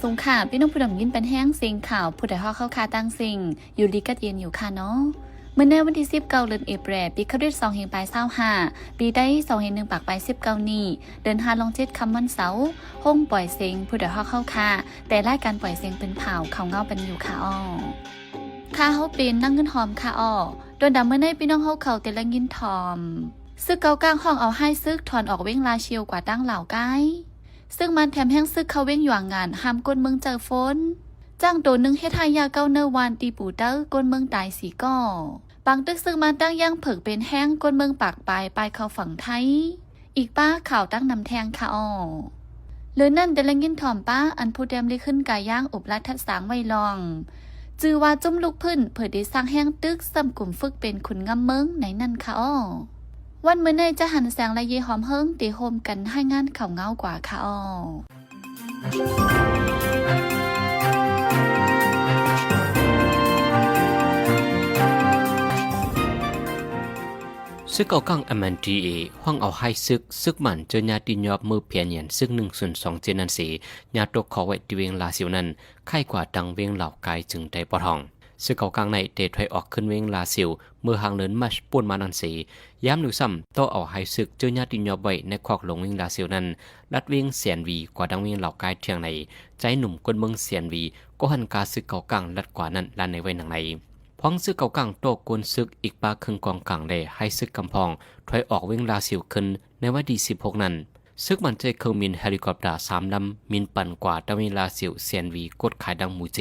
ສົງຂາ ພີ່ນ້ອງຜູ້ດຳຍິນປັນແຮງເສັງຂ່າວ ຜູ້ໃດຮອກເຮົາຄາຕັ້ງເສັງ ຢູ່ດີກັດເຢັນຢູ່ຄາເນາະ. ມື້ໃນວັນທີສິບເກົ້າ ເດືອນເອເປຣ ປີຄະຣິສ ສອງພັນປາຍຊາວຫ້າ ປີໄຕ ສອງພັນໜຶ່ງປາຍສິບເກົ້ານີ້ ເດືອນຫ້າລອງເຈັດຄ່ຳວັນເສົາ ໂຮງປ່ອຍເສັງ ຜູ້ໃດຮອກເຮົາຄາ ແຕ່ລາຍການປ່ອຍເສັງເປັນຂ່າວເຂົ້າເງົາປັນຢູ່ຄາເອາະ. ຂ້າເຮົາເປັນນາງເງິນຫອມຄາເອາະ. ດວນດຳມື້ໃນ ພີ່ນ້ອງເຮົາເຂົາແຕ່ລະຍິນຖ່ອມ ຊຶກເກົາກາງຮ້ອງເອົາຮ້າຍຊຶກ ຖອນອອກເວງລາຊຽວກວ່າທາງລາວກາຍ. ຊຶກມານແຖມແຮງຊຶກເຂົ້າເວງຢວາງງານ ຫ້າມຄົນເມືອງເຈີໂຟນ. ຊ້າງໂຕໜຶ່ງເຮັດຮ້າຍຢາເກົາເນີວານ ຕີປູເຕີ ຄົນເມືອງຕາຍສີ່ກໍ. ປາງຕຶກຊຶກມານຕັ້ງຢ່າງເຜິກເປັນແຮງ ຄົນເມືອງປາກປາຍ ປາຍເຂົ້າຝັ່ງໄທ. ອີກປ້າຂ່າວຕັ້ງນຳແທງຄາເອາະ. ເລີນນັ້ນ ແຕ່ລະຍິນຖ່ອມປ້າ ອັນຜູ້ແຕ້ມລິກຂຶ້ນກາຍາງ ອຸບລັດທັດສາງໄວ້ລອງ ຈື່ວ່າຈຸ້ມລຸກພື້ນ ເຜີໄດ້ສ້າງແຮງຕຶກ ຊ້ຳກຸ່ມຝຶກເປັນຂຸນງຳເມືອງໃນນັ້ນຄາເອາະ. ວັນມື້ໃນ ຈະຫັນແສງ ແລະ ເຢຫອມເຮີງ ເຕໂຮມກັນ ຮາຍງານຂ່າວເງົາກວ່າຄາເອາະ. ຊຶກເກົາກາງ ເອັມເອັນທີເອ ຮ້ອງເອົາຮ້າຍຊຶກ ຊຶກມານເຈີຍາຕິຍອບ ເມື່ອພຽນຫຍັນຊຶກໜຶ່ງສູນສອງເຈັດນັ້ນເສ ຍາຕົກເຄາະໄວ້ທີ່ເວງລາຊຽວນັ້ນ ຄ້າຍກວ່າດັ່ງເວງລາວກາຍ ເຊິ່ງໄດ້ປອດຫ້ອງ. ຊຶກເກົາກາງໃນໄດ້ຖອຍອອກຂຶ້ນເວງລາຊຽວ ເມື່ອຫາງເດືອນມາດປູນມານັ້ນເສ ຍາມໜຶ່ງຊ້ຳ ຕໍ່ເອົາຮ້າຍຊຶກເຈີຍາຕິຍອບໄວ້ໃນຄອກຫຼວງເວງລາຊຽວນັ້ນ ລັດເວງແສນຫວີກວ່າດັ່ງເວງລາວກາຍທຽງໃນ ຊາຍໜຸ່ມຄົນເມືອງແສນຫວີ ກໍຫັນກາຊຶກເກົາກາງລັດກວ່ານັ້ນ ລະໄນໄວ້ດັ່ງໃນ. ພອງຊຶກເກົາກາງຕໍ່ກົນຊຶກ ອີກປາເຄິ່ງກອງກາງ ແລະ ຮ້າຍຊຶກກຳພອງ ຖອຍອອກເວງລາຊຽວຂຶ້ນໃນວັນທີສິບຫົກນັ້ນ ຊຶກມັນໃຊ້ເຄື່ອງບິນເຮລິຄອບເຕີສາມລຳ ບິນປັ່ນກວ່າຕາເວລາຊິວແສນຫວີກົດຂາຍດັງໝູເຈ.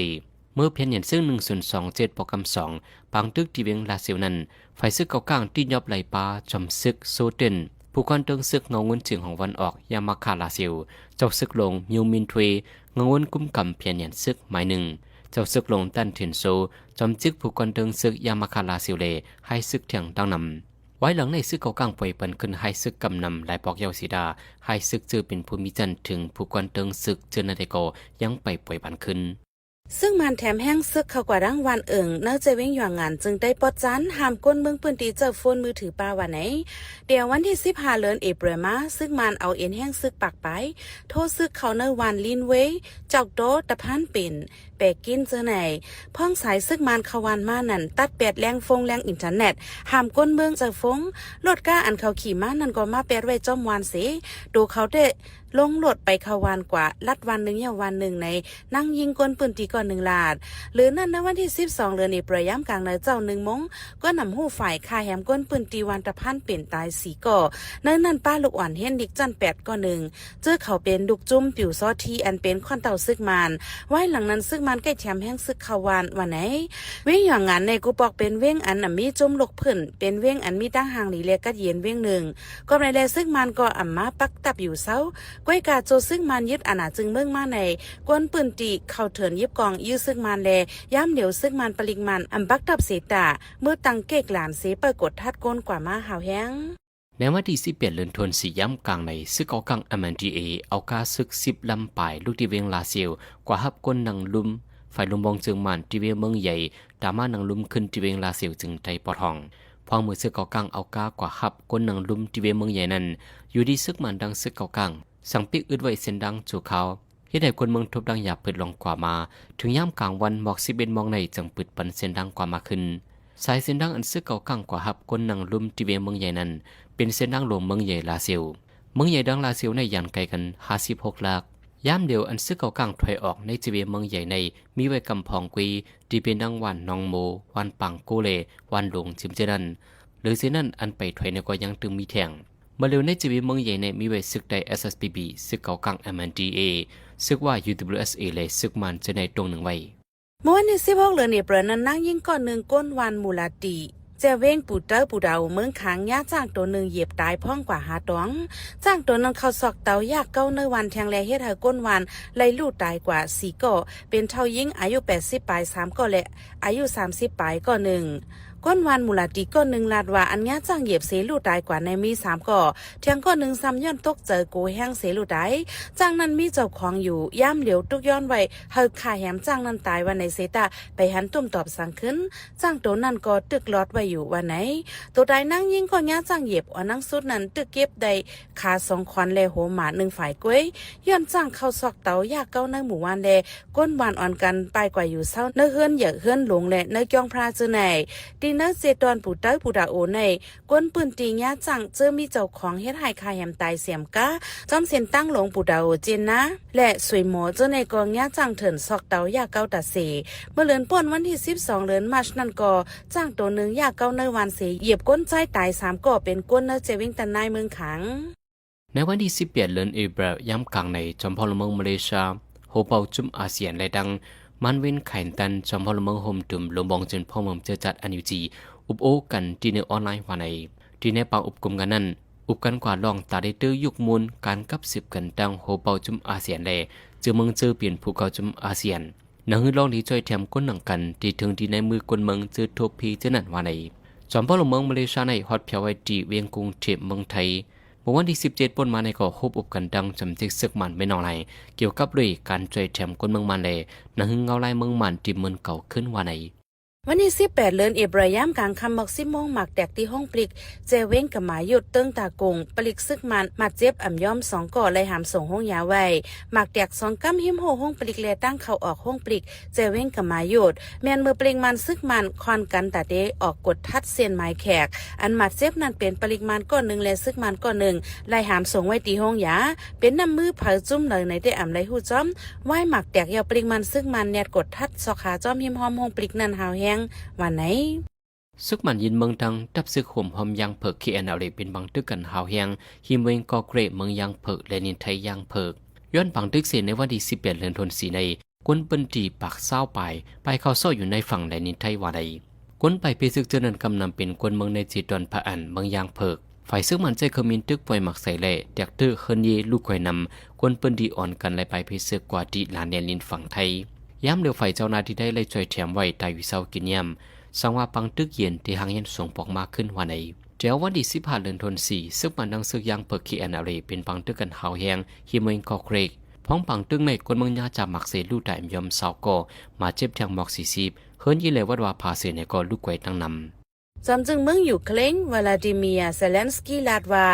ເມື່ອພຽນຫຍັນເຊິ່ງໜຶ່ງສູນສອງເຈັດ ປກຳສອງ ປາງຕຶກທີ່ວຽງລາຊິວນັ້ນ ຝ່າຍຊຶກເກົາກາງຕິຍອບໄລ່ປາ ຈອມຊຶກ ໂຊເຕັນ ຜູ້ກວານເຕີງຊຶກເງົາງຸນຈຽງຂອງວັນອອກ ຢາມາຄາລາຊິວ, ເຈົ້າຊຶກຫຼວງ ມິວມິນທວຍ ເງົາງຸນກຸມກຳພຽນຫຍັນຊຶກໝາຍໜຶ່ງ, ເຈົ້າຊຶກຫຼວງ ຕັນເທນໂຊ ຈອມຊຶກຜູ້ກວານເຕີງຊຶກຢາມາຄາລາຊິວ ແລະ ຮ້າຍຊຶກທຽງຕັ້ງນຳ. ວາຍຫຼັງໃນຊຶກເກົາກາງປ່ອຍປັນຂຶ້ນຮ້າຍຊຶກກຳນຳຫຼາຍປອກເຍົາສີດາ, ຮ້າຍຊຶກເຈີເປັນຜູ້ມີຈັນເຖິງຜູ້ກວານເຕີງຊຶກເຈີນາໄດກໍຍັງໄປປ່ອຍປັນຂຶ້ນ. ຊຶກມານແຖມແຮງຊຶກເຂົ້າກວາດດັງວານເອີງ ເນີເຈວຽງຢວາງງານ ຈຶ່ງໄດ້ປອດຈັນ ຫ້າມກົນເມືອງພື້ນທີ່ເຈີໂຟນມືຖືປາວາໄນ. ແຕ່ວັນທີສິບຫ້າເດືອນເອເປຣມາ ຊຶກມານເອົາເອັນແຮງຊຶກປາກປາຍ ໂທຊຶກເຂົ້າເນີວານລິນເວຍ ຈອກໂຕ ຕະພານເປັນ ແປກິນເຈີໄນ. ພອງສາຍຊຶກມານເຂົ້າວານມານັ້ນ ຕັດແປດແລງໂຟງແລງອິນເຕີເນັດ, ຫ້າມກົນເມືອງເຈີໂຟງ. ລົດກາອັນເຂົາຂີ່ມານັ້ນກໍມາແປດໄວ້ຈອມວານເສ, ໂຕເຂົາແຕ່ລົງລົດໄປເຂົ້າວານກວ່າ, ລັດວານໜຶ່ງເຫຍ້າວານໜຶ່ງໃນ ນາງຍິງຄົນພື້ນທີ່ກ່ອນໜຶ່ງລາດ. ເລີນນັ້ນ ໃນວັນທີສິບສອງເດືອນເອເປຣ ຍາມກາງໃນເຈົ້າໜຶ່ງໂມງ, ກໍນຳຮູ້ຝ່າຍຂ້າແຮມຄົນພື້ນທີ່ວານຕະພານເປັນຕາຍສີ່ກໍ, ໃນນັ້ນປະລູກອ່ອນຮຽນດິກຊັ້ນແປດກໍໜຶ່ງ. ເຈີເຂົາເປັນລູກຈຸ້ມປິວຊໍທີ ອັນເປັນຂ້ອນເຕົ້າຊຶກມານ. ວາຍຫຼັງນັ້ນ ຊຶກມານໄກ່ແຖມແຮງຊຶກເຂົ້າວານ ວ່າໃນ ວຽງຢວາງງານໃນກູປອກເປັນວຽງອັນມີຈຸ້ມລຸກພື້ນ, ເປັນວຽງອັນມີຕັ້ງຮ່າງດີ ແລະ ກັດເຢັນວຽງໜຶ່ງ. ກອບໃນແລຊຶກມານກໍອຳມາປັກຕັບຢູ່ເຊົາ, ກ້ວຍກາໂຈຊຶກມານຍຶດອານາຈຶ່ງເມືອງມາໃນ, ກວນພື້ນທີ່ເຂົ້າເຖິນຢິບກອງຢື້ຊຶກມານ ແລະ ຍາມດຽວຊຶກມານປະລິກມານອຳປັກຕັບເສຕາ, ເມືອຕັ້ງເກກຫຼານເສ ປາກົດທັດໂກນກວ່າມາຫ້າວແຮງ. ໃນວັນທີສິບແປດເດືອນທວນສີ່ ຍາມກາງໃນ ຊຶກເກົາກາງ ເອັມເອັນທີເອ ເອົາກາຊຶກສິບລຳປາຍ ລຸກທີ່ວຽງລາຊຽວ ກວ່າຮັບຄົນນັ່ງລຸ່ມ ຝ່າຍລຸ່ມວອງເຈີງມານ ທີ່ວຽງເມືອງໃຫຍ່ ຕາມມານັ່ງລຸ່ມຂຶ້ນທີ່ວຽງລາຊຽວ ຈຶ່ງໄດ້ປອດຫ້ອງ. ພວກເມື່ອຊຶກເກົາກາງເອົາກາກວ່າຮັບຄົນນັ່ງລຸ່ມທີ່ວຽງເມືອງໃຫຍ່ນັ້ນ, ຢູ່ດີຊຶກມານດັງຊຶກເກົາກາງ ສັ່ງປິດອຶດໄວ້ເສັ້ນທາງຊົ່ວຄາວ. ເຮັດໃຫ້ຄົນເມືອງທົບດັງຢາບເພິດລອງກວ່າມາ, ເຖິງຍາມກາງວັນໝອກສິບເອັດໂມງໃນຈຶ່ງປຶດປັນເສັ້ນທາງກວ່າມາຂຶ້ນ. ສາຍເສັ້ນທາງອັນຊຶກເກົາກາງກວ່າຮັບຄົນນັ່ງລຸ່ມທີ່ວຽງເມືອງໃຫຍ່ນັ້ນ ເປັນເສັ້ນທາງຫຼວງເມືອງໃຫຍ່ລາຊຽວ. ເມືອງໃຫຍ່ດັງລາຊຽວໃນຢ່າງໄກກັນຫ້າສິບຫົກຫຼັກ. ຍາມດຽວອັນຊຶກເກົາກາງຖອຍອອກໃນຈະເວຍເມືອງໃຫຍ່ໃນ ມີໄວ້ກຳພອງເກວ ທີ່ເປັນດັ່ງຫວ່ານໜອງໂມ, ຫວ່ານປາງໂກ ແລະ ຫວ່ານຫຼວງຈິມເຈນັ້ນ. ຫຼືເສຍນັ້ນ ອັນໄປຖອຍໃນກໍຍັງຕື່ມມີແທ່ງ. ມາເລວໃນຈະເວຍເມືອງໃຫຍ່ໃນ ມີໄວ້ຊຶກໄດ້ ເອສເອສພີບີ, ຊຶກເກົາກາງ ເອັມເອັນທີເອ, ຊຶກວ່າ ຢູດັບເບິນຢູເອັສເອ ແລະ ຊຶກມານຈະໃນຕົງໜຶ່ງໄວ້. ເມື່ອວັນທີສິບຫົກເດືອນເອເປຣນັ້ນ ນາງຍິງກໍໜຶ່ງ ຄົນວານມູລາຕີ ແຈວເວງປູເຕີ ປູດາວ ເມືອງຄາງ ຍາຊ້າງໂຕໜຶ່ງຢຽບຕາຍພ້ອມກວ່າຫ້າຕອງ. ຊ້າງໂຕນັ້ນເຂົ້າຊອກເຕົາຢາກເກົາເນີວານແທ່ງ ແລະ ເຮັດໃຫ້ຄົນວານໄລ່ລູດຕາຍກວ່າສີ່ກໍ, ເປັນເຖົ້າຍິງອາຍຸແປດສິບປາຍສາມກໍ ແລະ ອາຍຸສາມສິບປາຍກໍໜຶ່ງ. ຄົນບ້ານມູລາຕີ ກໍໜຶ່ງ ລາດວ່າ ອັນຫຍ້າຊ້າງຢຽບເສ ລູກຕາຍກວ່າໃນມີ ສາມ ກໍ, ແທງກໍໜຶ່ງ ຊ້ຳຍ້ອນຕົກໃຈ ໂກແຮງເສ ລູກຕາຍ. ຊ້າງນັ້ນມີເຈົ້າຂອງຢູ່, ຍາມຫຼຽວ ຕຸກຍ້ອນໄວ້ ໃຫ້ຂ້າແຮມຊ້າງນັ້ນຕາຍ ວ່າໃນເສຕະ ໄປຫັນຕຸ້ມຕອບສັງຄືນ, ຊ້າງໂຕນັ້ນກໍຕຶກລອດໄວ້ຢູ່ ວ່າໃນ. ໂຕຕາຍນາງຍິງ ກໍຫຍ້າຊ້າງຢຽບ ອອນນັງສຸດນັ້ນ ຕຶກເກັບໄດ້ຄາສອງຂອນ ແລະ ຫົວໝາໜຶ່ງຝ້າຍກ້ວຍ, ຍ້ອນຊ້າງເຂົ້າຊອກເຕົາຢາເກົາໃນໝູ່ບ້ານ ແລະ ຄົນບ້ານອອນກັນປາຍກວ່າຢູ່ເຊົາ ໃນເຮືອນໃຫຍ່ເຮືອນຫຼວງ ແລະ ໃນຈອມພະລາເຈີໃນ. ທີ່ໃນເຊຕອນປູເຕົາ ປູຕາໂອໃນ ຄົນພື້ນທີ່ຫຍ້າຊ້າງເຈີມີເຈົ້າຂອງເຮັດໃຫ້ຂ້າແຮມຕາຍ ສຽມກາ ຈອມເສັ້ນທາງຫຼວງປູຕາໂອ ເຈນນາ ແລະ ສວຍໝໍເຈີໃນ ກໍຫຍ້າຊ້າງເຖື່ອນຊອກເຕົາຢາເກົາຕາເສ. ເມື່ອເດືອນປົນວັນທີສິບສອງ ເດືອນມາດນັ້ນ ກໍຊ້າງໂຕໜຶ່ງຢາເກົາໃນບ້ານເສ ຢຽບຄົນຕາຍ ສາມ ກໍເປັນຄົນໃນເຈວຽງຕັນນາຍ ເມືອງຄາງ. ໃນວັນທີສິບແປດ ເດືອນເອເປຣ ຍາມກາງໃນ ຈອມພະລະເມືອງມາເລເຊຍ ໂຮເປົ່າຈຸ້ມອາຊຽນ ແລະ ດັ່ງ ມານເວັນ ໄຄນຕັນ ຈອມພະລະເມືອງໂຮມຕຸມ ລວມວົງເປັນພວກເມືອງເຈີຈັດ ເອັນ ຢູ ຈີ ອຸບໂອ້ກັນທີ່ໃນອອນລາຍ ວ່າໃນ. ທີ່ໃນປາງອຸບກຸມກັນນັ້ນ ອຸບກັນກວ່າລອງຕາໄດ້ເຕີຍຸກມູນ ການກັບສືບກັນຕັ້ງໂຮເປົ່າຈຸ້ມອາຊຽນ ແລະ ເຈີເມືອງເຈີປ່ຽນພູເກົ່າຈຸ້ມອາຊຽນ ໜັງຮືລອງດີຊ່ອຍແຖມຄົນໜັງກັນ ທີ່ເຖິງທີ່ໃນມືຄົນເມືອງເຈີທົ່ວເພເຈີນັ້ນ ວ່າໃນ. ຈອມພະລະເມືອງມາເລເຊຍໃນຮອດພຽວໄວ້ທີ່ວຽງກຸງເທບເມືອງໄທ ເມື່ອວັນທີສິບເຈັດ ປົນມາໃນກໍໂຮບອົບກັນດັ່ງຈຳຈິກເສິກໝານແມ່ນ້ອງລາຍ ກ່ຽວກັບດ້ວຍການຊ່ອຍແຖມຄົນເມືອງມານ ແລະ ໜັງຮືເງົາລາຍເມືອງມານທີ່ເໝືອນເກົ່າຄືນ ວ່າໃນ. ວັນທີສິບແປດ ເດືອນເອເປຣ ຍາມກາງຄ່ຳໝົກສິບໂມງ ໝາກແຕກທີ່ໂຮງປະລິກ ແຈວຽງກະມາຍຸດ ເຕີງຕາກຸງ ປະລິກເສິກມານ ບາດເຈັບອຳຍອມສອງກໍ ໄດ້ຫາມສົ່ງໂຮງຢາໄວ້. ໝາກແຕກສອງກຳ ຮິມໂຮງປະລິກ ແລະ ທາງເຂົ້າອອກໂຮງປະລິກ ແຈວຽງກະມາຍຸດ ແມ່ນເມື່ອປະລິກມານເສິກມານ ຄອນກັນຕາເຕອອກກົດທັດເສັ້ນໝາຍແຂກ. ອັນບາດເຈັບນັ້ນເປັນປະລິກມານກ້ອນໜຶ່ງ ແລະ ເສິກມານກ້ອນໜຶ່ງ ໄດ້ຫາມສົ່ງໄວ້ທີ່ໂຮງຢາ. ເປັນນ້ຳມືໃຜຈຸ້ມໃດໃນແຕ່ອຳໄດ້ຮູ້ຈ້ອມ. ວາຍໝາກແຕກ ແລ້ວປະລິກມານເສິກມານແນດກົດທັດຊອກຫາຈ້ອມຮິມຮອມໂຮງປະລິກນັ້ນຮາວແຮງ ວ່າໃນ. ເສິກມານຢີນເມືອງຕັງ ທັບເສິກໂຮມຮອມຢາງເຜິກ ເຄ ເອັນ ແອລ ເອ ເປັນປາງຕຶກກັນຮາວແຮງ ຮິມເວງກໍເກຣດ ເມືອງຢາງເຜິກ ແລະ ນິນໄທຢາງເຜິກ. ຍ້ອນປາງຕຶກເສ ໃນວັນທີສິບແປດ ເດືອນຖົນສີ່ໃນ ຄົນພື້ນທີ່ປາກຊາວປາຍ ໄປເຂົ້າຊອກຢູ່ໃນຝັ່ງແດນນິນໄທ ວ່າໃນ. ຄົນໄປເພເສິກເທື່ອນັ້ນກຳນຳເປັນຄົນເມືອງໃນເຈຕອນພະອັນ ເມືອງຢາງເຜິກ. ຝ່າຍເສິກມານໃຊ້ເຄື່ອງບິນຕຶກປ່ອຍໝາກໃສ່ ແລະ ແຕກເຕີກເຮືອນເຢ ລູກໄກນຳ ຄົນພື້ນທີ່ອອນກັນໄລ່ໄປເພເສິກກວ່າທີ່ລານແດນລິນຝັ່ງໄທ. ຍາມເຫຼືອໄຟເຈົ້າໜ້າທີ່ໄດ້ໄລ່ຊ່ອຍແຖມໄວ້ຕາຍຢູ່ເຊົາກິນຢ້ຳ ສັງວ່າປາງຕຶກເຢັນທີ່ຫາງເຢັນສອງປອກມາຂຶ້ນ ວ່າໃນ. ແຖວວັນທີສິບຫ້າ ເດືອນຖົນສີ່ ເສິກມານດັງເສິກຢາງເຜິກ ເຄ ເອັນ ແອລ ເອ ເປັນປາງຕຶກກັນຮາວແຮງ ຮິມເວງກໍເກຣດ. ພ້ອມປາງຕຶກໃນ ຄົນເມືອງຍາຈາໝາກເສ ລູກຕາຍອຳຍອມຊາວກໍ ບາດເຈັບແທງໝອກສີ່ສິບ. ເຮືອນເຢ ແລະ ວັດວາຜາເສໃນກໍລຸກໄຫວຕັ້ງນຳ. ຈອມຈຶ່ງເມືອງຢູເຄຣນ ວລາດີເມຍ ເຊເລັນສກີ ລາດວ່າ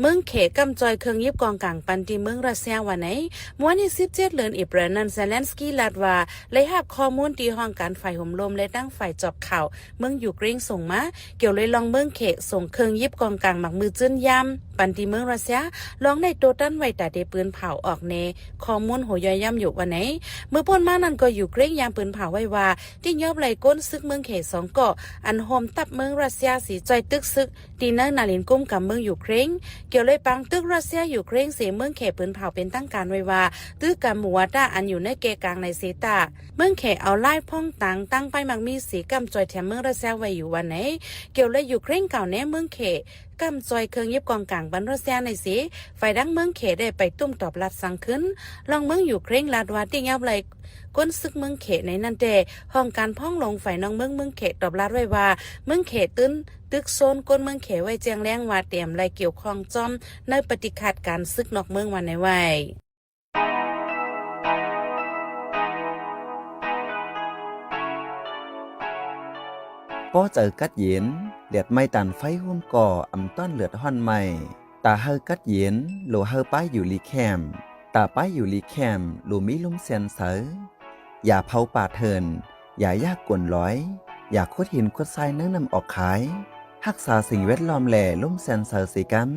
ເມືອງເຂກຳຈ່ອຍເຄື່ອງຢິບກອງກາງປັນທີ່ເມືອງຣັດເຊຍ ວ່າໃນ. ເມື່ອວັນທີສິບເຈັດ ເດືອນເອເປຣນັ້ນ ເຊເລັນສກີ ລາດວ່າ ໄດ້ຮັບຂໍ້ມູນທີ່ຫ້ອງການຝ່າຍໂຮມລົມ ແລະ ທັງຝ່າຍຈອບຂ່າວເມືອງຢູເຄຣນສົ່ງມາ ກ່ຽວເລີຍລອງເມືອງເຂກສົ່ງເຄື່ອງຢິບກອງກາງໝາກມືຈືນຢາມ ປັນທີ່ເມືອງຣັດເຊຍ ລອງໄດ້ໂຕ້ຕ້ານໄວ້ຕາເຕປືນເຜົາອອກແນ ຂໍ້ມູນໂຫຍ່ອຍຢ້ຳຢູ່ ວ່າໃນ. ເມື່ອປົນມານັ້ນກໍຢູເຄຣນຢາມປືນເຜົາໄວ້ວ່າ ຕິຍອບໄລ່ກົນເສິກເມືອງເຂສອງກໍ ອັນໂຮມທັບເມືອງຣັດເຊຍຊິຈ່ອຍຕຶກເສິກ ທີ່ໃນນາລິນກຸ້ມກຳເມືອງຢູເຄຣນ ກ່ຽວເລີຍປາງຕຶກຣັດເຊຍຢູເຄຣນເສ ເມືອງເຂປືນເຜົາເປັນທາງການໄວ້ວ່າ ຕື້ກຳໝູວາຕາ ອັນຢູ່ໃນເກກາງໃນເຊຕາ ເມືອງເຂເອົາລາຍພອງຕັງຕັ້ງປ້າຍໝາກມີເສ ກຳຈ່ອຍແຖມເມືອງຣັດເຊຍໄວ້ຢູ່ ວ່າໃນ. ກ່ຽວເລີຍຢູເຄຣນກ່າວແນເມືອງເຂ ກຳຈ່ອຍເຄື່ອງຢິບກອງກາງປັນຣັດເຊຍໃນເສ ຝ່າຍດັງເມືອງເຂໄດ້ໄປຕຸ້ມຕອບລັດສັງຄືນ. ລອງເມືອງຢູເຄຣນລາດວ່າ ຕິຍອບໄລ່ກົນເສິກເມືອງເຂໃນນັ້ນແຕ່ ຫ້ອງການພ້ອງລົງຝ່າຍນອກເມືອງເມືອງເຂຕອບລັດໄວ້ວ່າ ເມືອງເຂຕື່ນຕຶກໂຊນຄົນເມືອງເຂໄວ້ແຈ້ງແລງວ່າ ຕຽມໄລ່ກ່ຽວຂ້ອງຈ້ອມໃນປະຕິຄາດການເສິກນອກເມືອງ ວ່າໃນໄວ້. ພໍໃຈກັດເຢັນ ແດດໄໝ້ຕານໄຟໂຮມກໍ ອຳຕ້ອນເລືອດຮ້ອນໄໝ້ ຕາເຮົາກັດເຢັນ ໂລເຮົາປາຍຢູ່ລີແຄມ ຕາປາຍຢູ່ລີແຄມ ໂລມີລົມແຊນເຊົາ ຢາເຜົາປ່າເຖື່ອນ ຢາຢາກກົນລອຍ ຢາຂຸດຫີນຂຸດຊາຍໃນນ້ຳອອກຄາຍ ຮັກສາສິ່ງແວດລ້ອມ ແລະ ລົມແຊນເຊົາເສກຳ.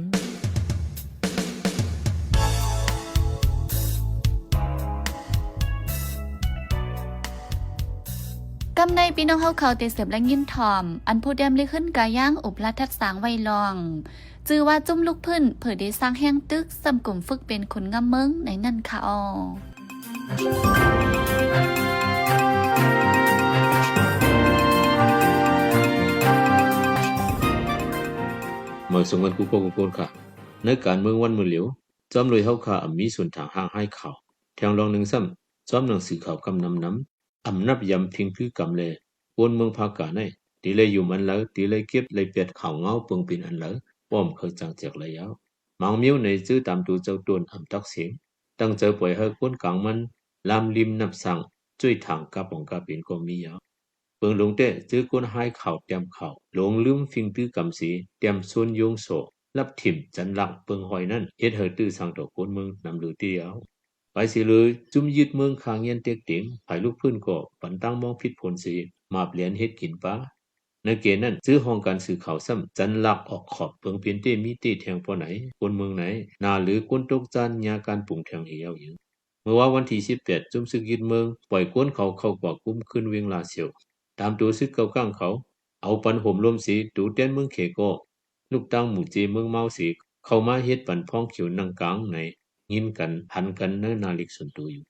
ກຳໃນພີ່ນ້ອງເຮົາເຂົາໄດ້ເສີບແລະຍິນພ້ອມ ອັນຜູ້ແຕ້ມລິຂຶນກາຍາງ ອຸບລາທັດສາງໄວລອງ ຈື່ວ່າຈຸ້ມລຸກພື້ນ ເຜີເດສ້າງແຮງຕຶກ ສຳກຸມຝຶກເປັນຄົນງາມເມືອງໃນນັ້ນຄະອໍ. ມາສົ່ງກັນຄູ່ພໍ່ຄູ່ຄົນຄະ ໃນການເມືອງວັນມື້ຫຼຽວ ຈ້ອມໂດຍເຮົາຄາ ອຳມີສ່ວນທາງຮ່າງຮ້າຍຂ່າວ ແທງລອງໜຶ່ງຊ້ຳ ຈ້ອມໜັງສືຂ່າວກຳນຳນຳ ອຳນັບຢຳພິງຄືກຳ ແລະ ໂອນເມືອງພາກາໃນ ເຕໄດ້ຫຍຸມອັນໃດ, ເຕໄດ້ເກັບໄດ້ປຽດຂ່າວເງົາເປິງເປັນອັນໃດ, ປ້ອມເຄີຍຈັ່ງແຈກໄລຍາວ. ບາງມ້ຽວໃນຈື່ຕາມໂຕເຈົ້າຕົນອຳຕັກເສງ, ຕັ້ງໃຈປ່ອຍໃຫ້ຄົນກາງມັນລາມລິມນັບສ້າງ, ຊ່ວຍຖາງກາປອງກາເປັນກໍມີຍາວ. ເປິງຫຼົງແຕ້, ຈື່ກົນຮ້າຍຂ່າວແຕ້ມຂ່າວ, ຫຼົງລືມຟິງຕື້ກຳເສ, ແຕ້ມຊົນໂຍງສໍ, ລັບຖິ້ມຈັນລັກເປິງຫອຍນັ້ນ, ເຮັດໃຫ້ຕື້ສ້າງຕໍ່ຄົນເມືອງນຳເລີເຕຍາວ. ໄປເສເລີຍ, ຈຸ້ມຍຶດເມືອງຂ້າງແງນເຕັກເຕັງ, ຝ່າຍລຸກພື້ນກໍປັນຕັ້ງມອງຜິດຜົນເສ, ມາບແລນເຮັດກິນປາ. ໃນເກນນັ້ນ, ຈື່ຫ້ອງການສື່ຂ່າວຊ້ຳ, ຈັນລັກອອກຂອບເປິງເປັນເຕມີເຕແທງພໍໃນ, ຄົນເມືອງໃນ, ໜ້າຫຼືຄົນຕົກຈານຍາການປຸງແທງເຫຍເຫຍີ້າເຫຍີງ. ເມື່ອວານວັນທີສິບແປດ, ຈຸ້ມຊຶກຍຶດເມືອງ, ປ່ອຍຄົນເຂົາເຂົ້າກວາດກຸມຄືນວຽງລາຊຽວ. ຕາມໂຕຊຶກເກົາກ້າງເຂົາ, ເອົາປັນໂຫມລົມເສ, ໂຕແທນເມືອງເຂກໍ ລູກຕ່າງໝູ່ເຈເມືອງມາວເສ ເຂົ້າມາເຮັດປັນພ້ອງຂຽວນັ່ງກາງໃນ ຍິນກັນຫັນກັນໃນໜ້າລິກສ່ວນໂຕຢູ່.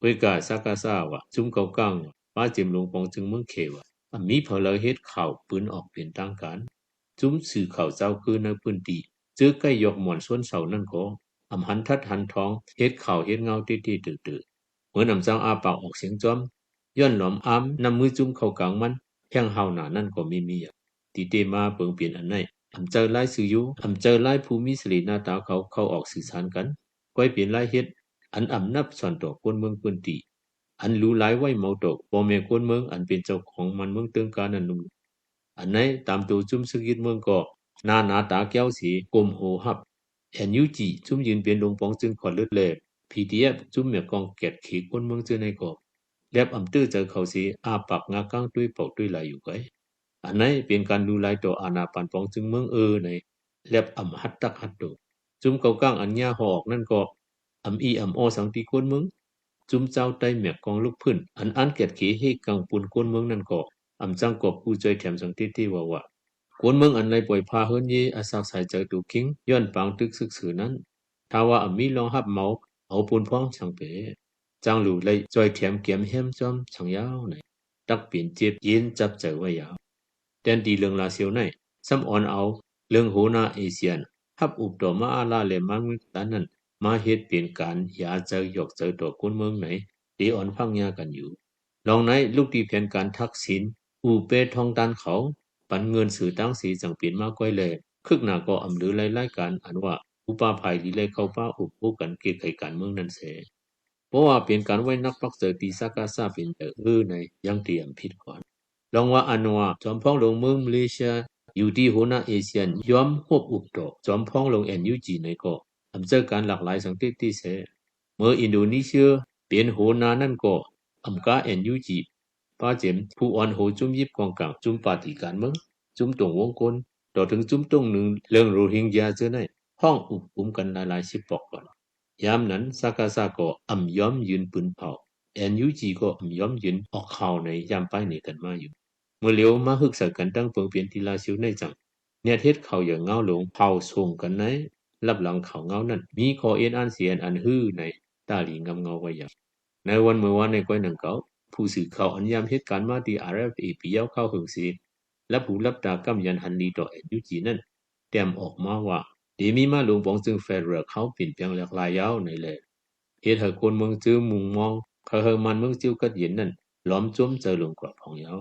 ເວີຍກາ ຊາກາຊາ ວ່າ ຊຸມເກົາກ້າງວ່າ ປ້າເຈັມຫຼວງປອງຈຶ່ງເມືອງເຂວ່າ ອຳມີເຜາເລີເຮັດຂ່າວປືນອອກເປັນທາງການ. ຊຸມສື່ຂ່າວເຈົ້າຄືໃນພື້ນທີ່ ເຈີໃກ້ຢອກໝອນຊົນເຊົານັ້ນກໍ ອຳຫັນທັດຫັນທອງ ເຮັດຂ່າວເຮັດເງົາເຕີໆ. ເໝີນອຳຈັ່ງອ້າປາກອອກສຽງຈອມ ຍ້ອນຫຼອມອາມນຳມືຈຸ້ມເຂົ້າກາງມັນ ແຫ່ງຫາວໜານັ້ນກໍມີມີ. ຕິເຕມາເປີງເປັນອັນໃນ ອຳໃຈລາຍຊື່ຢູ່ ອຳໃຈລາຍຜູ້ມີສະເຫຼໜ້າຕາເຂົາເຂົ້າອອກສື່ສານກັນ ກ້ອຍເປັນລາຍເຮັດ ອັນອຳນັບສອນຕໍ່ຄົນເມືອງພື້ນທີ່ ອັນຫຼູຫຼາຍໄວ້ເມົາຕໍ່ພໍ່ແມ່ຄົນເມືອງ ອັນເປັນເຈົ້າຂອງບ້ານເມືອງເຕີງການັ້ນໜຸ່ມ. ອັນໃນຕາມໂຕຈຸ້ມຊຶກຍຶດເມືອງກໍ ໜ້າໜາຕາແກ້ວເສ ກົ້ມໂຫຮັບ NUG ຊຸມຢືນເປັນຫຼວງປອງຈຶ່ງຂອດເລືອດແລ PDF ຊຸມແມກກອງແກດເຂຄົນເມືອງເຈີໃນກໍ ແລບອຳເຕີໃຈເຂົາເສ ອ້າປາກງາກາງຕຸ້ຍເປົ່າຕຸ້ຍຫຼາຍຢູ່ໄກ. ອັນໃນເປັນການຫຼູຫຼາຍຕໍ່ອານາປານປອງຈຶ່ງເມືອງເອີໃນ ແລບອຳຫັດຕັກຫັດໂຕ. ຊຸມເກົາກ້າງອັນຍາຫໍອອກນັ້ນກໍ ອຳອີອຳອໍສັງຕິຄົນເມືອງ. ຊຸມເຈົ້າໃຕ້ແມກກອງລຸກພື້ນ ອັນອ່ານແກດເຂເຮກກັງປຸນຄົນເມືອງນັ້ນກໍ ອຳຈັ່ງກອບກູ້ຊ່ອຍແຖມສັງເຕເຕວ່າວ່າ ຄົນເມືອງອັນໄດ້ປ່ອຍພາເຮືອນເຢ ອາສັກສາຍໃຈໂຕເກັ່ງ ຍ້ອນປາງຕຶກຊຶກເສີນັ້ນ ຖ້າວ່າອຳມີລອງຮັບເໝົາເອົາປຸນພ້ອມສັງເປ ຈັ່ງຫຼູໄດ້ຊ່ອຍແຖມແກມແຮມຈອມສັງຍາວໃນ ຕັກເປັນເຈັບເຢັນຈັບໃຈໄວ້ຍາວ. ແຕ່ນທີ່ເລື່ອງລາຊຽວໃນ ຊ້ຳອອນເອົາເລື່ອງໂຫນາເອຊຽນ ຮັບອຸບຕໍ່ມະອາລາ ແລະ ມາງວິກຕານນັ້ນ ມາເຮັດເປັນການຢາໃຈຢອກໃຈຕໍ່ຄົນເມືອງໃນ ເຕອອນພັກຍາກັນຢູ່. ລອງໃນລູກທີ່ແຜນການທັກສິນ ອູເປທອງຕານເຂົາ ປັນເງິນສື່ຕ່າງເສ ຈັ່ງເປັນມາກ້ອຍແລ ຄຶກໜ້າກໍອຳເລີຫຼາຍລາຍການ ອັນວ່າ ໝູປ່າພາຍລີໄລເຂົ້າປ່າອົບໂອ້ກັນແກ້ໄຂການເມືອງນັ້ນແສ. ເພາະວ່າເປັນການໄວ້ໜັກປັກໃຈທີ່ຊາກາຊາເປັນໃຈເອີໃນ ຍັງຕຽມຜິດກ່ອນ. ລອງວ່າອານວາ ຈອມພອງຫຼວງເມືອງມາເລເຊຍ ຢູ່ທີ່ໂຫນາເອຊຽນ ຍອມຮວບອຸບຕໍ່ຈອມພອງຫຼວງ NUG ໃນກໍ ອຳເຈີການຫຼາກຫຼາຍສັງເຕເຕແສ. ເມື່ອອິນໂດນີເຊຍເປັນໂຫນານັ້ນກໍ ອຳກາ NUG ປ້າເຈັມ ຜູ້ອ່ອນໂຫຈຸ້ມຢິບກອງກາງຈຸ້ມປາຕີການເມືອງ ຈຸ້ມຕົງວົງກົນ ຕໍ່ເຖິງຈຸ້ມຕົງໜຶ່ງເລື່ອງໂຣຮິງຢາເຈີໃນ ພ້ອມອຸບກຸມກັນຫຼາຍໆສິບປອກກ່ອນ. ຍາມນັ້ນ ຊາກາຊາກໍອຳຍອມຢືນປືນເຜົາ NUG ກໍອຳຍອມຢືນອອກຂ່າວໃນຍາມປ້າຍໜີກັນມາຢູ່. ເມື່ອຫຼຽວມາຮຶກສາກັນຕັ້ງເປີງເປັນທີ່ລາຊຽວໃນຈັ່ງ ແນດເຮັດຂ່າວຢ່າງງາວຫຼົງ ເຜົາສົ່ງກັນໃນ ລັບຫຼັງຂ່າວເງົານັ້ນ ມີຂໍ້ເອັນອ່ານເສຍນອັນຮືໃນ ຕາລີງາມເງົາໄວ້ຢ່າງ. ໃນວັນເມື່ອວານໃນກ້ອຍໜັງເກົ່າ ຜູ້ສື່ຂ່າວອັນຍາມເຮັດການມາທີ່ RFA ປີຍາວຄາວເຫິງເສ ລັບຫູລັບຕາກຳຢັນຫັນດີຕໍ່ NUG ນັ້ນ ແຕ້ມອອກມາວ່າ ເຕມີມາຫຼວງປອງຈຶ່ງ Federal ເຂົ້າປ່ຽນແປງຫຼາກຫຼາຍຍາວໃນແລ ເຮັດໃຫ້ຄົນເມືອງເຈີມຸງມອງ ເຂົ້າໃຫ້ບ້ານເມືອງເຈີກັດເຢັນນັ້ນ ຫຼອມຈົມໃຈລົງກວ່າພອງຍາວ.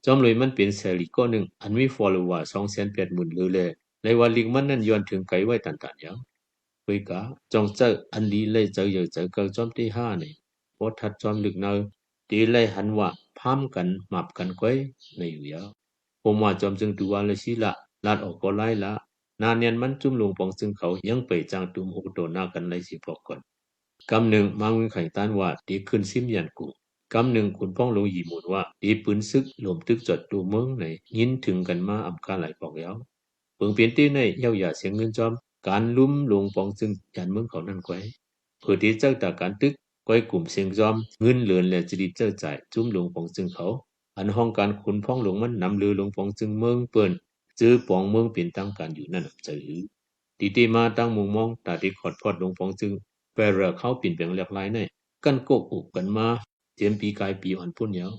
ຈອມລວຍມັນເປັນແສລີກກໍໜຶ່ງ ອັນມີ follower ສອງແສນແປດໝື່ນເລີແລ ໄລວ່າລິກມັນນັ້ນຍ້ອນເຖິງໄກໄວ້ຕັນຕານຍາວ. ເວີຍກາ ຈອງເຈີອັນດີໄລເຈີໃຫຍ່ເຈີເກີ່າຈອມເຕຫ້າໃນ ພໍທັດຈອມລຶກເນີ ເຕໄລຫັນວ່າພາມກັນໝາບກັນກ້ອຍໃນຢູ່ຍາວ. ຜົມວ່າຈອມຈຶ່ງຕູວາລະຊີລະ ລາດອອກກໍຫຼາຍລະ ໜາແໜ້ນມັນຈຸ້ມຫຼວງປອງຈຶ່ງເຂົາຍັງໄປຈ້າງຕຸມໂຮໂຕໜ້າກັນໄລຊິພອກກ່ອນ. ກຳໜຶ່ງມາງວິງໄຂຕ້ານວ່າເຕຂຶ້ນຊິມຍານກຸງ ກຳໜຶ່ງຂຸນພອງຫຼວງຢີໝູນວ່າເຕປືນຊຶກຫຼວມຕຶກຈອດໂຕເມືອງໃນ ຍິນເຖິງກັນມາອຳກາຫຼາຍພອກຍາວ. ເປີງເປັນເຕໃນເຫຍົາຢາສຽງເງິນຈອມ ການລຸມຫຼວງປອງຈຶ່ງຍານເມືອງເຂົານັ້ນໄກ ເພີເຕເຈີຕາການຕຶກ ໄກກຸ່ມເສັງຈອມ ເງິນເລີນແລະຈະລິດເຈີຈ່າຍ ຈຸ້ມຫຼວງປອງຈຶ່ງເຂົາ ອັນຫ້ອງການຂຸນພອງຫຼວງມັນນຳເລີຫຼວງປອງຈຶ່ງເມືອງເປີ້ນ ເຈີປອງເມືອງເປັນທາງການຢູ່ນັ້ນອຳໃຈຫື ຕິເຕມາຕັ້ງມຸງມອງ ຕາເຕຂອດພອດຫຼວງປອງຈຶ່ງ ແຟເຣເຂົ້າປິ່ນແປງຫຼາກຫຼາຍໃນ ກັນກົກອົບກັນມາ ເຈັມປີກາຍປີອ່ອນປຸ້ນຍາວ.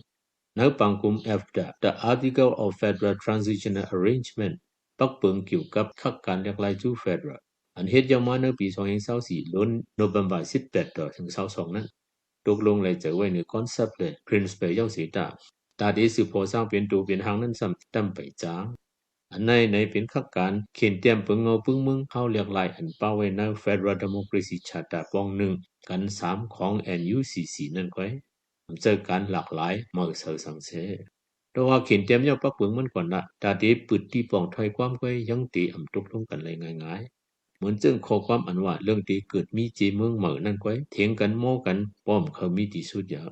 ໃນປາງກຸ່ມ AFTA The Article of Federal Transitional Arrangement ປັກເປີງກ່ຽວກັບຄັກການຫຼາກຫຼາຍຈູ Federal ອັນເຮັດຍາວມາໃນປີສອງພັນຊາວສີ່ ລົນໂນເບັມເບີສິບແປດຕໍ່ເຖິງຊາວສອງນັ້ນ ຕົກລົງໄດ້ໃຈໄວ້ໃນ concept ແລະ principle ເຍົາເສຕາ ຕາເດສືບກໍ່ສ້າງເປັນໂຕເປັນຮ່າງນັ້ນຊ້ຳຕ່ຳໄປຈ້າງ. ອັນໃນໃນເປັນຄັກການເຂັນແຕ້ມເປິງເງົາປຶ້ງເມືອງຄາວຫຼາກຫຼາຍ ອັນປະໄວ້ໃນ Federal Democracy Charter ປ່ອງໜຶ່ງກັນສາມຂອງ NUCC ນັ້ນໄກວ ອຳໃຈການຫຼາກຫຼາຍເໝີເສີສັງເສ. ແຕ່ວ່າເຂັນແຕ້ມຍາວປະເປິງມັນກ່ອນລະ ຕາເດປຶດຕີປ່ອງຖອຍຄວາມໄກວ ຍັງເຕອຳຕົກລົງກັນໄດ້ງ່າຍໆ. ເໝືອນເຊິ່ງຂໍ້ຄວາມອັນວ່າເລື່ອງເຕເກີດມີເຈເມືອງເໝີນັ້ນໄກວ ເຖງກັນໂມ້ກັນປ້ອມເຂົາມີທີ່ສຸດຢາກ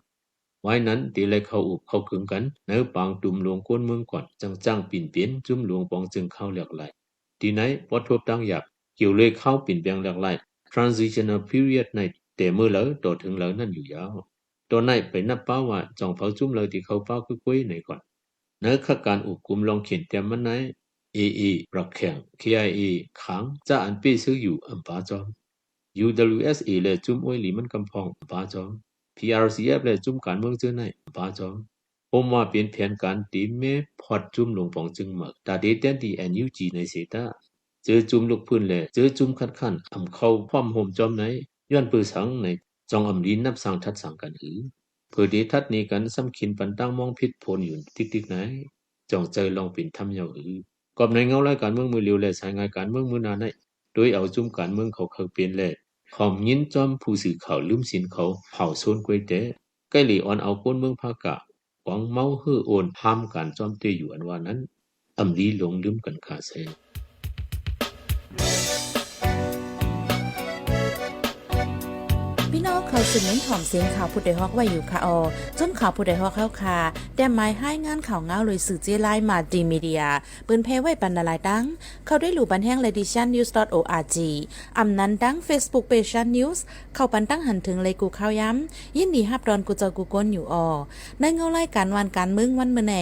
ວາຍນັ້ນເຕໄດ້ເຂົ້າອົບເຂົ້າເຄິ່ງກັນໃນປາງຕຸມຫຼວງໂກນເມືອງກ່ອນ ຈັ່ງຈ້າງປິ່ນເປັນຈຸ້ມຫຼວງປອງເຊິ່ງຄາວຫຼາກຫຼາຍ. ທີ່ໃນປອດທົບຕ່າງຢາກ ກ່ຽວເລີຍຄາວປິ່ນແປງຫຼາກຫຼາຍ Transitional Period ໃນແຕ່ເມື່ອເລີຕໍ່ເຖິງເລີນັ້ນຢູ່ຍາວ. ຕໍ່ໃນໄປນັບປ້າວ່າຈອງເຜົາຈຸ້ມເລີທີ່ເຂົ້າປ້າຄືກ້ວຍໃນກ່ອນ. ໃນຄັກການອົບກຸມລອງເຂັນແຕ້ມມັນໃນ ເອເອ ລັກແຂ່ງ ເຄໄອເອ ຂາງ ຈາອັນເປ້ເຊີກຢູ່ອຳປາຈອມ UWSA ແລະຈຸ້ມອວຍຫຼີມັນກຳພອງອຳປາຈອມ PRCF ແລະຈຸ້ມການເມືອງເຈີໃນອຳປາຈອມ ໂຮມວ່າເປັນແຜນການຕີແມ່ພອດຈຸ້ມຫຼວງປອງເຊິ່ງເໝີ ຕາເດແຕນທີ່ NUG ໃນເສຕາ ເຈີຈຸ້ມລຸກຟື້ນແລະເຈີຈຸ້ມຄັດຄ້ານອຳເຂົ້າພ້ອມໂຮມຈອມໃນ ຍ້ອນເປີສັງໃນ ຈອງອຳລີນນັບສ້າງທັດສ້າງກັນອື ເພີເດທັດໜີກັນຊ້ຳຂີນປັນຕ່າງມອງຜິດຜົນຢູ່ຕິກໆໃນ ຈອງໃຈລອງເປັນທຳເຍົາອື. ກອບໃນເງົາລາຍການເມືອງມື້ລຽວ ແລະສາຍງານການເມືອງມື້ໜ້າໃນ ໂດຍເອົາຈຸ້ມການເມືອງເຂົາເຄີຍເປັນ ແລະຄອມຍິນຈອມຜູ້ສື່ຂ່າວລືມສິນເຂົາເຜົາໂຊນກ້ວຍແຕ່ ໃກ້ເລີອອນເອົາຄົນເມືອງພາກາ ກວາງເມົາເຮີໂອນ ຫ້າມການຈອມເຕຢູ່ອັນວ່ານັ້ນ ອຳລີຫຼົງລືມກັນຄາແຊ. ພີ່ນ້ອງເຂົ້າສູ່ເມັນຖອມເສັງຂ່າວຜູ້ດອຍຮອກໄວ້ຢູ່ຄະອໍ. ຈຸ້ມຂ່າວຜູ້ດອຍຮອກເຮົາຄະ ແຕ້ມໝາຍຮາຍງານຂ່າວງາວໂດຍສື່ເຈ້ລາຍ Multimedia ເປີນແຜ່ໄວ້ປັນຫຼາຍໆຕັ້ງ ເຂົ້າໄດ້ຫຼູ່ບັນແຮງ Ladition News dot org ອຳນັ້ນດັ່ງ Facebook Page Shan News ເຂົ້າປັນຕັ້ງຫັນເຖິງເລີຍກູ່ຂ່າວຍາມ ຍິນດີຮັບດອນກູ່ເຈົ້າກູ່ຄົນຢູ່ອໍ. ໃນເງົາລາຍການວານການເມືອງວັນມື້ໃນ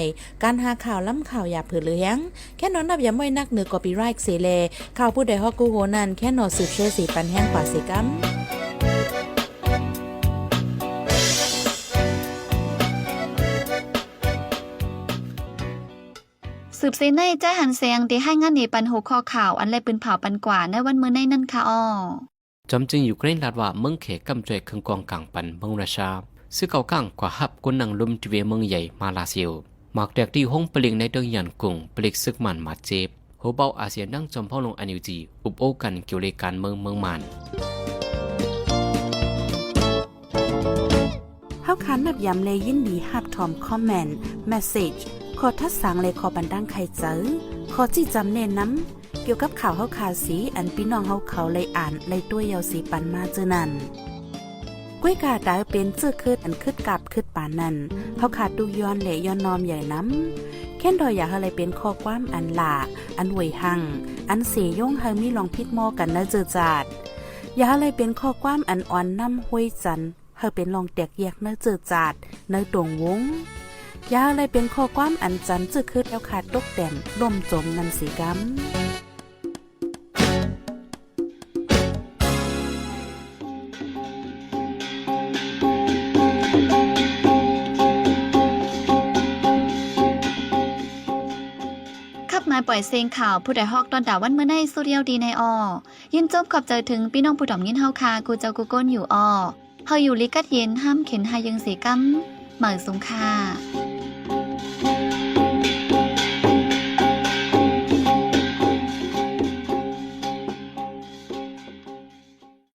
ການຫາຂ່າວລ້ຳຂ່າວຢ່າເຜີເຫຼືອແຮງ ແຄ່ນອນນັບຢາມໄວ້ນັກເໜືອ copyright ເສແລ ຂ່າວຜູ້ດອຍຮອກກູ່ໂຮນັ້ນ ແຄ່ນອນສືບແຊເສປັນແຮງກວ່າເສກຳ. ສືບເສໃນ ໃຈຫັນແສງ ໄດ້ຮາຍງານເນປັນຫົວຂໍ້ຂ່າວ ອັນແລປືນເຜົາປັນກວ່າໃນວັນມື້ໃນນັ້ນຄະອໍ. ຈອມເຈີງຢູເຄຣນລາດວ່າເມືອງແຂກຳຈ່ອຍເຄື່ອງກອງກາງປັນເມືອງຣັດຊຽາ ຊື້ເຂົ້າກາງກວ່າຮັບກົນນັ່ງລົມທີ່ເວເມືອງໃຫຍ່ມາລາເຊວ ໝາກແຕກທີ່ໂຮງປະລິກໃນເມືອງຢານກຸງ ປະລິກເສິກໝານບາດເຈັບ. ໂຮເບົາອາຊຽນດັ່ງຈອມພອນລົງ NUG ອຸບໂອ້ກັນກ່ຽວເລກການເມືອງເມືອງມານ. ເຮົາຄານນັບຢາມແລະຍິນດີຮັບຖອມ comment message ຂໍ້ທັດສາງ ແລະ ຂໍ້ບັນດາງໄຂໃຈ ຂໍ້ຊີ້ຈຳແນະນຳ ກ່ຽວກັບຂ່າວເຮົາຄາເສ ອັນພີ່ນ້ອງເຮົາເຂົາໄດ້ອ່ານໄດ້ຕົວະເຍົາເສປັນມາເຈີນັ້ນ. ກ້ວຍກາຕາເປັນເຈີຄືດອັນຄຶດກາບຄຶດປານນັ້ນ ເຮົາຄາຕຸກຍ້ອນ ແລະ ຍ້ອນນ້ອມໃຫຍ່ນຳ. ແຄ້ນດອຍຢາກໃຫ້ໄດ້ເປັນຂໍ້ຄວາມອັນຫຼ້າ ອັນຫວຍຮັ່ງ ອັນເສຍົງໃຫ້ມີລອງຜິດມໍກັນໃນເຈີຈາດ. ຢ່າໃຫ້ໄດ້ເປັນຂໍ້ຄວາມອັນອ່ອນນ້ຳຫ້ວຍຈັນ ໃຫ້ເປັນລອງແຕກແຍກໃນເຈີຈາດ ໃນຕົງວົງ. ຢ່າໃຫ້ໄດ້ເປັນຂໍ້ຄວາມອັນຈັນເຈີຄືດແລ້ວຄາຕົກແຕ່ນລົ້ມຈົມນັ້ນເສກຳ. ຂັບມາປ່ອຍເສັງຂ່າວຜູ້ດອຍຮອກຕອນຕາວັນມື້ໃນສຸດຍາວດີໃນອໍ. ຍິນຊົມຂອບໃຈເຖິງພີ່ນ້ອງຜູ້ຖອມຍິນເຮົາຄາ ກູ່ເຈົ້າກູ່ຄົນຢູ່ອໍ. ເຮົາຢູ່ລີກັດເຢັນ ຫ້າມເຂັນຫາຍເຢິງເສກຳ ໝາຍສູງຄ່າ.